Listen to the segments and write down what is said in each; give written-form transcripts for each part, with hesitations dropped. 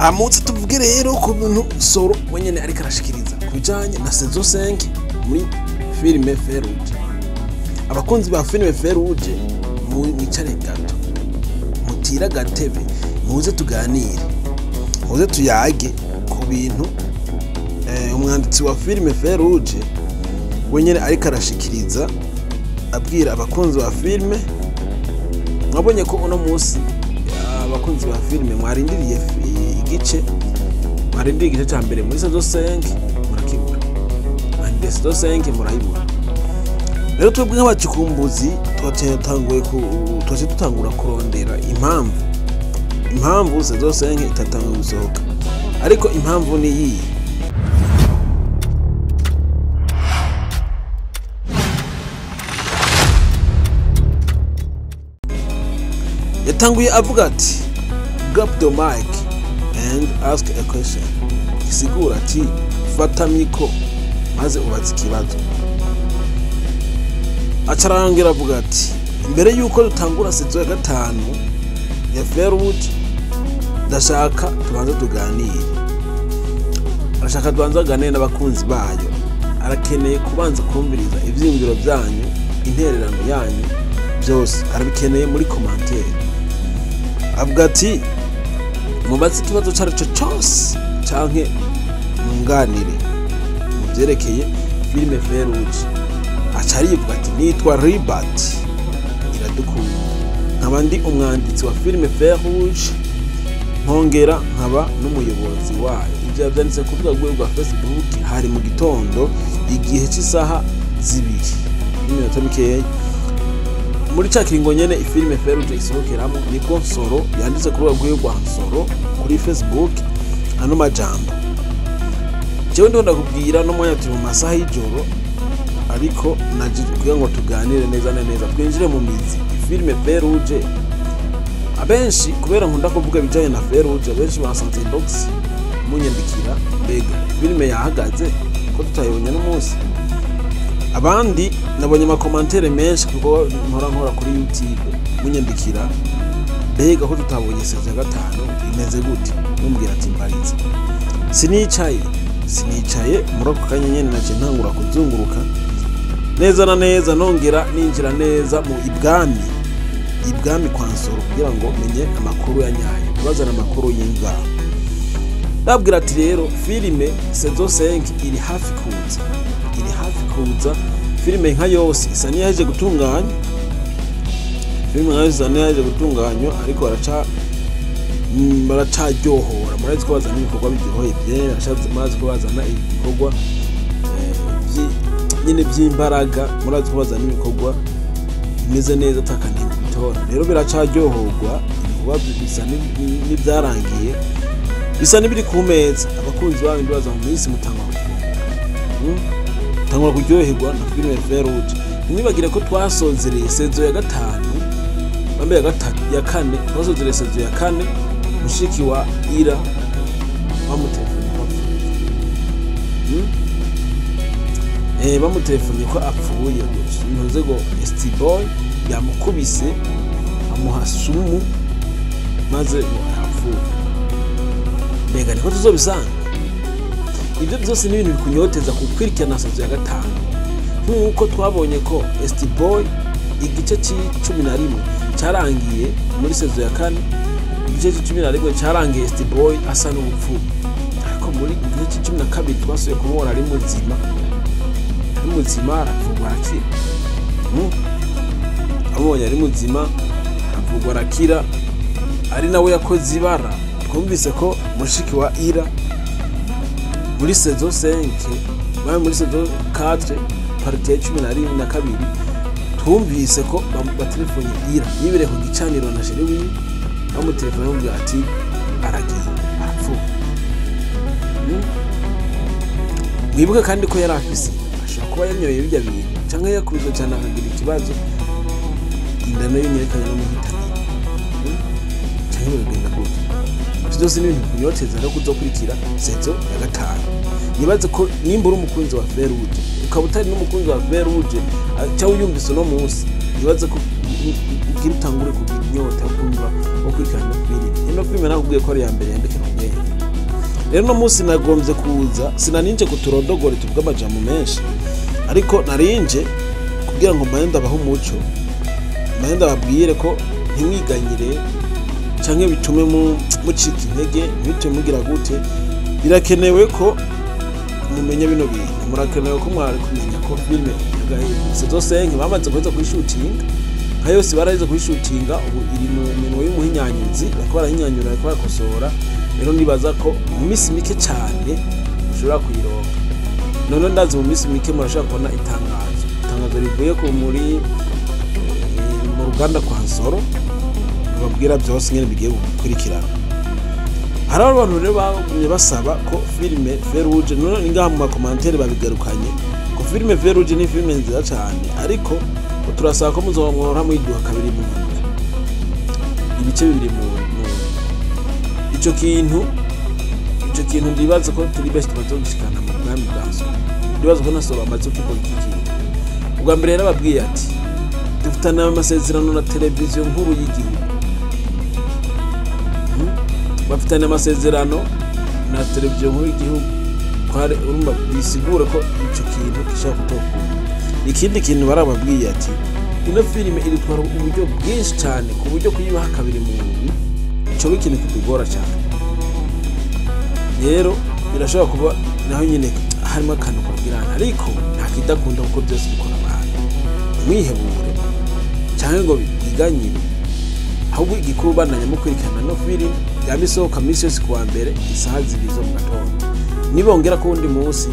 Amutse tuvuge rero ku bintu Nsoro wenyene ariko arashikiriza ku bijanye na saison 5 muri filime Feruje. Abakunzi ba filime Feruje, mwicare gato, mutire agatebe, muze tuganire, muze tuyage ku bintu umwanditsi wa filime Feruje wenyene ariko arashikiriza abwira abakunzi ba filime. Mwabonye ko uno munsi abakunzi ba filime mwarindiriye igice, mwarindiriye igice cya mbere muri saison 5 murakibura, mwarindiriye saison 5 murayibura. Rero twebwe nk'abacukumbuzi twaciye dutangura kurondera impamvu saison 5 itatanguye gusohoka. Ariko impamvu ni iyi: yatanguye avuga ati "Grab the mic and ask a question", gisigura ati fata micro maze ubaze ikibazo. Acarangira avuga ati imbere yuko dutangura saison ya 5 ya Feruje, ndashaka tubanze tuganire. Arashaka tubanze aganire n'abakunzi bayo, arakeneye kubanza kumviriza ivyiyumviro byanyu, intererano yanyu, byose arabikeneye muri commentaire. Avuga ati mubaze ikibazo carico cose canke munganire mu vyerekeye filime Feruje. Aca arivuga ati nitwa Ribat Iradukunda, nkaba ndi umwanditsi wa filime Feruje, nkongera nkaba n'umuyobozi wayo. Ivyo yavyanditse ku rubuga rwiwe rwa Facebook hari mu gitondo igihe c'isaha 2 n'iminota mikeya. Muri ca kiringo nyene ifilime Feruje isohokeramo, nibwo Nsoro yanditse ku rubuga rwiwe rwa Nsoro kuri Facebook ano majambo. Jewe ndiho ndakubwira no mwanya turi mu masaha y'ijoro, ariko naje kugira ngo tuganire neza na neza, twinjire mu mizi ifilime Feruje. Abenshi kubera nkunda kuvuga ibijanye na Feruje, abenshi basanze inbox munyandikira mbega filime yahagaze ko tutayibonye n'umunsi. Abandi nabonye amakomantere menshi kuko mpora nkora kuri YouTube, munyandikira mbega ko tutabonye saison ya 5 imeze gute, mumbwira ati mbaritse. Sinicaye muri ako kanya nyene naje ntangura kuzunguruka neza na neza, nongera ninjira neza mu ibwami kwa Nsoro kugira ngo menye amakuru ya nyayo, bazana amakuru y'imvaho. Ndabwira ati rero filime saison 5 iri hafi kuza, iri hafi kuza. Filime nka yose isa n'iyaje gutunganywa, filime nka yose isa n'iyaje gutunganywa, ariko baracaryohora. Murazi ko bazana ibikorwa biryoheye byera, murazi ko bazana ibikorwa nyine by'imbaraga, murazi ko bazana ibikorwa bimeze neza atakanenge bitora. Rero biracaryohorwa, ibikorwa bisa n'ibyarangiye, bisa n'ibiri ku meza. Abakunzi banyu baza mu minsi mutangwa mutangura kuryoherwa na filime Feruje. Ntimwibagire ko twasozereye saison ya 5, bambe ya 3 ya 4, twasozereye saison ya 4 mushiki wa Ira bamutelefone ko apfuye. Bamutelefone ko apfuye, ntuze ngo ST Boy yamukubise amuha sumu maze apfuye. Mbega niko tuzobisanga? Ibyo byose ni ibintu bikunyoteza kukwirikirana saison ya 5. Nk'uko twabonye ko ST Boy igice c'11 cyarangiye muri saison ya 4, igice c'11 cyarangiye ST Boy asa n'ubupfu, ariko muri igice c'12 twasubiye kumubona ari muzima, ari muzima aravugwa arakira. Amubonye ari muzima aravugwa arakira, ari nawe yakoze ibara. Twumvise ko mushiki wa Ira muri saison 5, bari muri saison 4 partie 11 na 2, twumvise ko batelefone Ira yibere ku gicaniro na chéri wiwe, bamutelefone bamubwira ati aragiye arapfuye. Mwibuke kandi ko yari afise, ashobora kuba yanyoye bijya bintu canke yakubiswe cyane akagira ikibazo, inda nayo nyerekanye no muhitanira canke bikagenda gutyo. Byose ni ibintu bikunyoteza no kuzokurikira saison ya 5. Nibaze ko nimba uri umukunzi wa Feruje, ukaba utari n'umukunzi wa Feruje cyangwa uyumvise uno munsi, nibaze ko ugira utangure kugira inyota yo kumva wo kurikirana filime. Ino filime nakubwiye ko ari iya mbere yandikira ubwenge. Rero no munsi nagombye kuza, sinaninje kuturondogore tuvuga amajambo menshi, ariko narinje kugira ngo mbaye ndabaha umuco, mbaye ndababwire ko ntimwiganyire canke bitume mucika intege, ntibitume mugira gute. Birakenewe ko mumenya bino bintu, murakenewe ko mwari kumenya ko filime saison 5 bamaze guheza kuyishutinga nka yose, baraheze kuyishutinga, ubu iri mu minwe y'umuhinyanyuzi, bariko barahinyanyura, bariko barakosora. Rero nibaza ko mu minsi mike cyane ushobora kuyironka. None ndazi mu minsi mike murashobora kubona itangazo rivuye ku muri mu ruganda kwa Nsoro, babwira byose nyene bigiye gukurikirana. Hari abantu rero bagumye basaba ko filime Feruje, none ngaha mu ma commentaires babigarukanye ko filime Feruje ni filime nziza cyane, ariko ko turasaba ko muzomwora muyiduha kabiri mu ndwi, ibice bibiri mu ndwi. Ico kintu ndibaza ko turi best tumaze gushikana mu bwami bwa Nsoro. Ndibaza ko nasoro amaze kukivuga iki kintu. Ubwa mbere yarababwiye ati dufitanye amasezerano na televiziyo nkuru y'igihugu. Bafitanye amasezerano na televiziyo nkuru y'igihugu, kwari urumva bisigura ko ico kintu gishobora kutokunda. Ikindi kintu barababwiye ati ino filime iritwara uburyo bwinshi cyane, ku buryo kuyibaha kabiri mu ndwi ico ikintu kitugora cyane. Rero birashobora kuba naho nyine harimo akantu kubwirana, ariko nta kidakunda kuko byose bikora abantu. Ntimwihebure cyangwa ngo biganyire, ahubwo igikuru bandanya mukurikirana no filime yama isohoka minsi yose kuwa mbere isaha 2 zo mu gatondo. Nibongera ko wundi munsi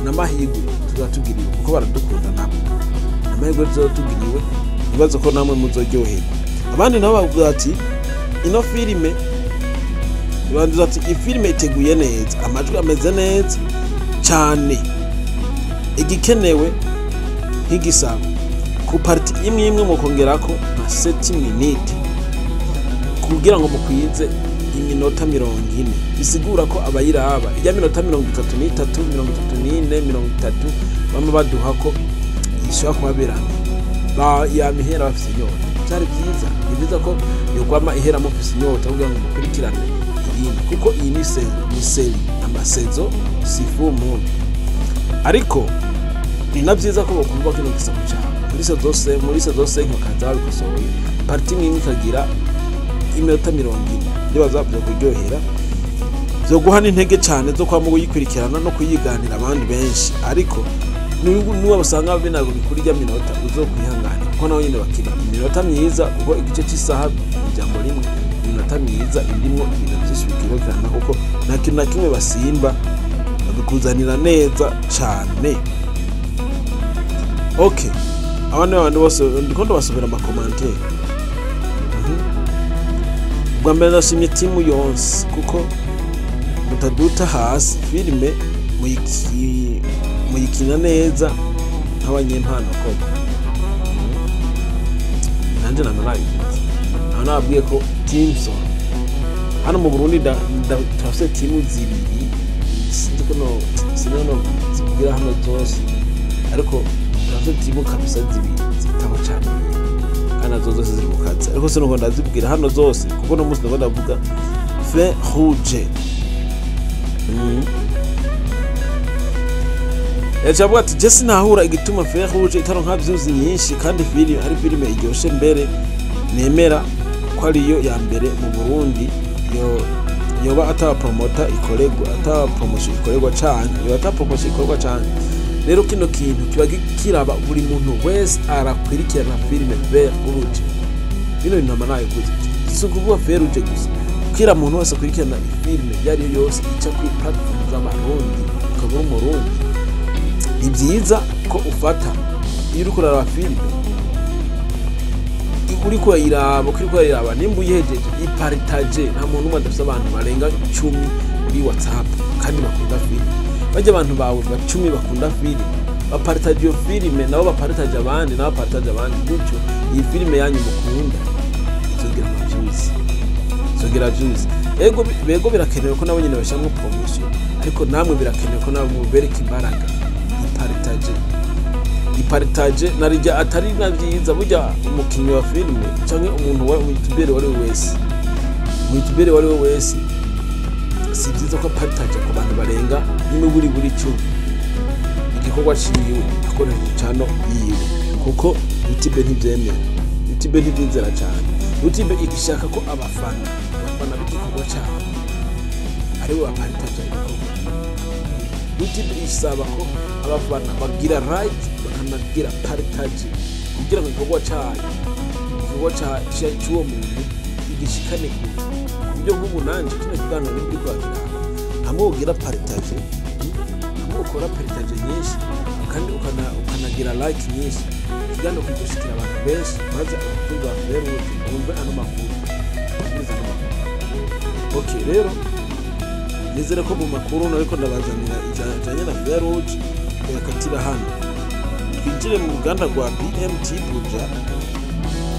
n'amahirwe tuzatugiriwe, kuko baradukunda nabo, amahirwe tuzatugiriwe, ibibazo ko namwe muzoryoherwa. Abandi nabo bavuga ati ino filime, banduza ati ifilime iteguye neza, amajwi ameze neza cyane, igikenewe nk'igisabo ku partie imwe imwe mukongerako nka 7 minutes kugira ngo mukwize iminota 40. Bisigura ko abayiraba ijya minota 33, 34, 30 bama baduha ko ishobora kubabera ba yamihera bafise inyota. Byari byiza, ni byiza ko yokwama ihera mufise inyota kugira ngo mukurikirane iyindi, kuko iyi ni série, ama saison si full moon. Ariko ni na byiza ko bokumva kino gisabo cyabo muri saison 5 bakaza babikosoye, partie imwe ikagira iminota 40. Ndibaza byo kuryohera, byo guha n'intege cyane zo kwama kuyikurikirana no kuyiganira abandi benshi. Ariko nuba basanga binago bikuri rya minota, uzokwihangana kuko nawe nyine bakina iminota myiza, kuko igice cy'isaha ijambo rimwe, iminota myiza irimo ibintu byinshi bikurikirana, kuko nta kintu na kimwe basimba, babikuzanira neza cyane. Okay, abandi bantu bose ndiko ndabasomera ama commentaires. Ubwa mbere ndashimye timu yonse kuko mutaduta hasi, filime muyikina neza nk'abanyempano koko. Nanjye nama nabivuze, aho nababwiye ko Timson hano mu Burundi turafise timu zibiri, sinzi ko no sinzi no zibwira hano zose, ariko turafise timu kabisa zibiri zitaho cyane kandi nazo zose ziri mu kazi, ariko sinuko ndazibwira hano zose kuko no munsi ndiko ndavuga Feu Rouge. Yacavuga ati je sinahura igituma Feu Rouge itaronka views nyinshi kandi filime ari filime iryoshe, mbere nemera ko ariyo ya mbere mu Burundi, yo yoba ata promoter ikoregwa, ata promotion ikorerwa cane, yoba ata promotion ikorwa cane. Rero kino kintu kiba kiraba buri muntu wese arakwirikirana filime Feu Rouge. Bino bintu nama nabivuze, si ukuvuga Feu Rouge gusa, kila muntu wese akurikirana ifilime iyo ari yo yose ica kuri platform z'Abarundi, ukaba uri Umurundi, ni byiza ko ufata iyo uriko uraraba filime, uriko urayiraba, uriko urayiraba, nimba uyihejeje ipartage. Nta muntu umwe adafise abantu barenga 10 muri WhatsApp kandi bakunda filime. Bajya abantu bawe 10 bakunda filime, bapartage iyo filime, nabo bapartage abandi, nabo bapartage abandi, gutyo iyi filime yanyu mukunda izogira ama views, izogira views. Ego bego birakenewe ko nabo nyine bashyiramo promotion, ariko namwe birakenewe ko nabo mubereka imbaraga. Ipartage, ipartage narijya atari na byiza. Burya umukinnyi wa filime cyangwa umuntu wa umu youtubeur wari we wese, umu youtubeur wari we wese, Si byiza ko partage ku bantu barenga n'imiburi buri 10 igikorwa ciwe akoresheje channel yiwe, kuko YouTube ntivyemera, YouTube ntivyizera cyane. YouTube ishaka ko abafana b'igikorwa cyabo aribo bapartage ibikorwa. YouTube isaba ko abafana bagira like bakanagira partage kugira ngo igikorwa cyayo, igikorwa cy'uwo muntu igishikane kure. Ku buryo nk'ubu nanje kino kiganiro ni kwakira hamwe ugira partage, hamwe ukora partage nyinshi kandi ukanagira like nyinshi, ikiganiro kigashikira abantu benshi, maze abakunzi ba Feruje bumve ano makuru, bumvirize ano makuru. Okay, rero nizere ko mu makuru nariko ndabazanira ijanye na Feruje yakatira hano. Twinjire mu ruganda rwa BMT Buja,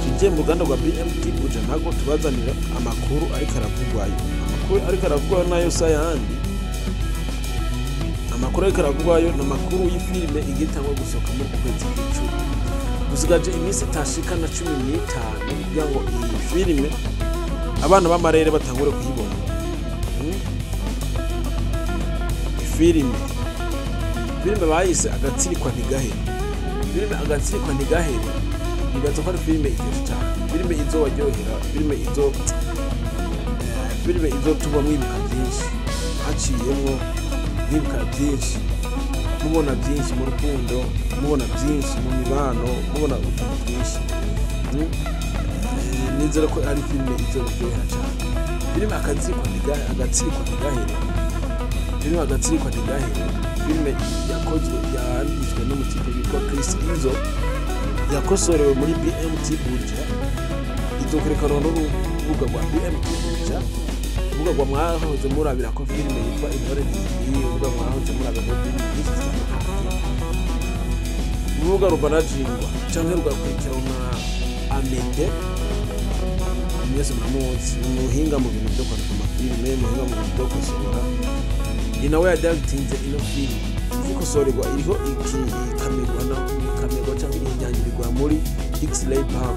twinjiye mu ruganda rwa BMT Buja ntabwo tubazanira amakuru ariko aravugwayo. Amakuru ariko aravugwayo nayo si ayandi, amakuru ariko aravugwayo ni amakuru y'ifilime igitangwa gusohoka muri uku kwezi kw'icumi. Dusigaje iminsi itashika na 15 kugira ngo iyi filime abana b'amarere batangure kuyibona. Filime bayise Agatsirikwa Ntigahere. Filime Agatsirikwa Ntigahere nibaza ko ari filime iryoshe cyane, filime izobaryohera, filime izotuma mwibuka byinshi, haciyemwo mwibuka byinshi, mubona byinshi mu rukundo, mubona byinshi mu mibano, mubona utuntu twinshi. Nizere ko ari filime izobaryohera cyane. Filime Agatsirikwa Ntigahere, Agatsirikwa Ntigahere, filime Agatsirikwa Ntigahere, filime yakozwe yanditswe n'umutipe witwa Chris Izo, yakosorewe muri BMT Buja, izokwerekanwa n'urubuga rwa BMT Buja, urubuga rwa mwahoze murabira ko filime yitwa Intore TV, urubuga mwahoze murabira ko filime nyinshi zitandukanye, urubuga rubanajingwa canke rugakurikiranwa na Amede. Mwese muramuzi, ni umuhinga mu bintu byo kwandika amafilime, umuhinga mu bintu byo gukosora. Ni nawe yadirectinze ino filime ikosorerwa, iriho ikamerwa na ikamerwa cyangwa ihinyanyirirwa muri X-Ray Pub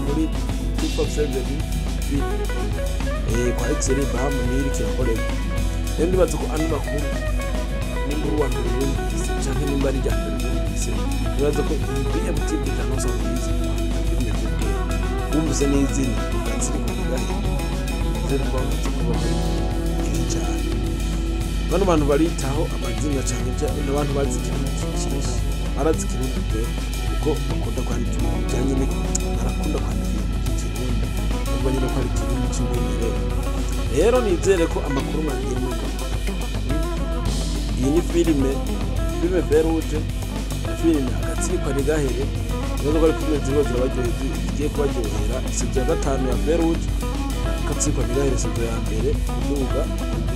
muri 257 film kwa X-Ray Pub ni iri kirakorerwa. Rero ndibaza ko ano makuru nimba uri uwa mbere yumvise canke nimba ari irya mbere yumvise, ndibaza ko iyi BMT Buja nawe usanzwe uyizi kwandika filime by'ubwenge, wumvise n'izina Agatsirikwa Ntigahere, nizere ko bamaze kuba bari byinshi cyane. Bano bantu baritaho amazina cyane, n'abantu bazi ikirundi cyinshi, barazi ikirundi pe, kuko bakunda kwandika ibintu bijyanye barakunda kwandika ibintu by'ikirundi, umva nyine ko ari ikirundi cy'umwimerere. Rero nizere ko amakuru mwagiye mumva. Iyi ni filime Feruje na filime Agatsirikwa Ntigahere, nibaza ko ari filime ziriho zirabaryohera, zigiye kubaryohera. Sezo ya 5 ya Feruje, Agatsirikwa Ntigahere sezo ya mbere kuduga,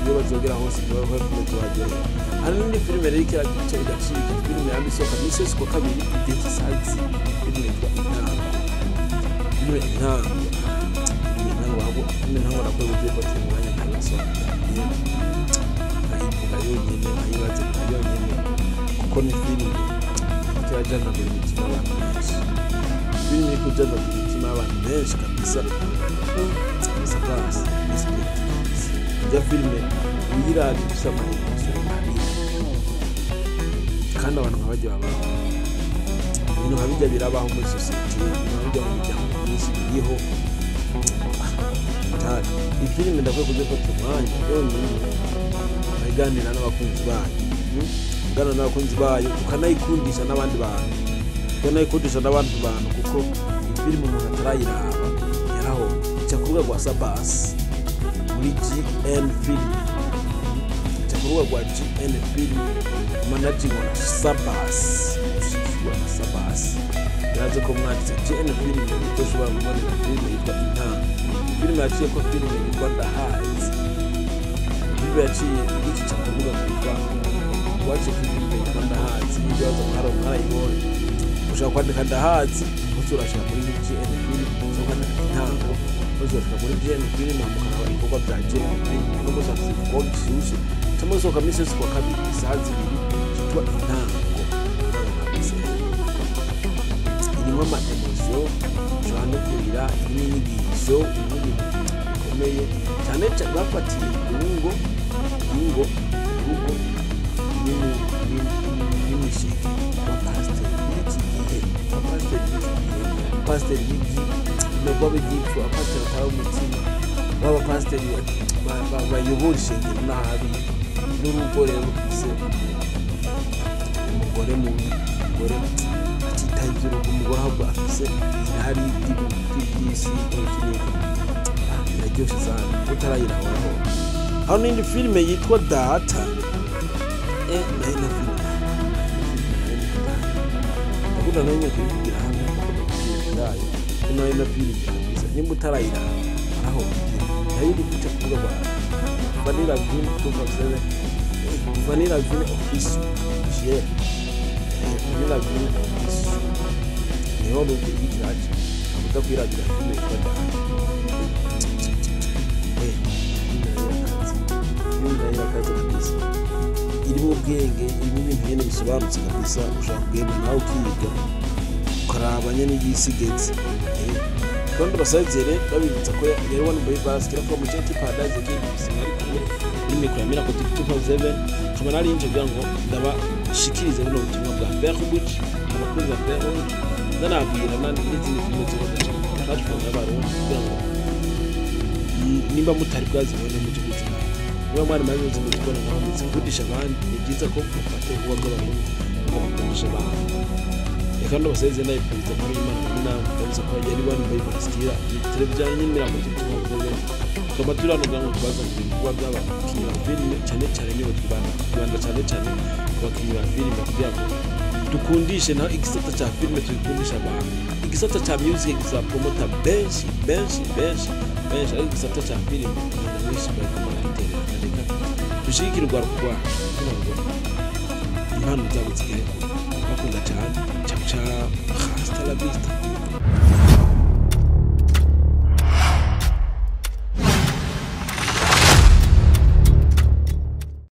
iyo bazogera hose niba ko filime zibaryohera. Hari n'indi filime rero ikiragica igacika, filime yama isohoka misi yose kuwa kabiri igihe cy'isaha zibiri, filime yitwa Intango. Filime Intango, filime Intango ahubwo filime Intango nakwiye kuzifatira umwanya nkayibasobanurira, nkayivuga yonyine, nkayibaza yonyine, kuko ni filime irajandagura imitima y'abantu benshi, filime iri kujandagura imitima y'abantu benshi kabisa. Sabasi respect kabisa, ya filime uyiravye ifise ama emotion abiri, kandi abantu nk'abajya babaho, ibintu nka bijya birabaho muri sosiyete, ibintu nka bijya mu miryango myinshi biriho. Iyi filime ndakwiye kuzifata umwanya yonyine nkayiganira n'abakunzi bayo, kuganira n'abakunzi bayo, tukanayikundisha n'abandi bantu, tukanayikundisha n'abandi bantu, kuko iyi filime umuntu atarayiraba yarahomba. Ica ku rubuga rwa Sabasi muri GN Film, ica ku rubuga rwa GN Film managingwa na Sabasi, ushigikirwa na Sabasi. Biraze ko mwanditse GN Film utoshobora kubonera filime yitwa Intango. Filime yaciye ko filime yitwa Ndahazi, filime yaciye igica ku rubuga rwitwa waciye ko filime yitwa Ndahazi, ibibazo mwarayibonye. Ushobora kwandika Ndahazi hose urashika kuri GN Film, ushobora kwandika Intango hose urashika kuri GN Film, mukaraba ibikorwa bya GN Film. Uno munsi hafise igikorwa gishushe cyangwa gisohoka misi yose kuwa kabiri isaha zibiri cyitwa Intango. Intango kabisa irimo ama emotion, ushobora no kurira, irimo inyigisho, irimo ibintu bikomeye. ikomeye cyane cyane bafatiye ku ngo ingo urugo n'imishike. Abapasiteri b'iki gihe, abapasiteri b'iki gihe, abapasiteri b'igi b'igipfu, abapasiteri batari umutima, b'abapasiteri bayobora ishengero nabi n'urugo. Rero rufise umugore mubi, umugore atitaye iby'urugo, umugore ahubwo afise irari ry'iby'isi n'iki n'iki. Biraryoshe sana utarayirahoraho. Aho n'indi filime yitwa Data, nayo na filime ndakunda, nayo nyine kuyivugira hano, ndakunda kuyivugira yayo, nayo na filime kabisa. Nimba utarayiraba araho, nayo iri guca ku rubuga rwa Fanny Lavine 257, Fanny Lavine Official, yeah, Fanny Lavine Official, niho rugo rw'ikiraci avuga kwiragira filime yitwa Data. Filime nayo irakaze, filime nayo irakaze kabisa, irimo ubwenge, irimo ibintu nyene bisobanutse kabisa. Ushobora kugenda nawe ukiga, ukaraba nyene y'isi igeze. Kandi basazere babibutsa ko yari One Boy Basket ko mu Jet Paradise KBC, mwari kumwe kuri mikoro ya Miracle TV 257. Nkaba nari nje kugira ngo ndabashikirize buno butumwa bwa Ferrouge, abakunzi ba Ferrouge, ndanabwira n'izindi filime ziba ku platform y'Abarundi, kugira ngo nimba mutari bwazibone muje kuziraba, niba mwari maze kuzibona naho muzikundisha abandi. Ni byiza ko mufata ububa bw'Abarundi mugakundisha abandi. Reka ndabasezeye, ndabifuriza amahoro y'Imana muri namwe. Ndabizi ko yari One Boy Basket, televiziyo nyine Miracle TV 257. Tukaba turi hano kugira ngo tubazanire ibikorwa by'abakinnyi ba filime, cyane cyane nibo twibanda, twibanda cyane cyane ku bakinnyi ba filime, kugira ngo dukundishe naho igisata cya filime, tubikundisha abantu. Igisata cya music gisaba promota benshi benshi benshi benshi, ariko igisata cya filime abantu benshi bariko baragitererana. Reka dushigikire urwaruka rwacu kugira ngo impano zabo zigere kure. Bakunda cyane. Ciao ciao, hasta la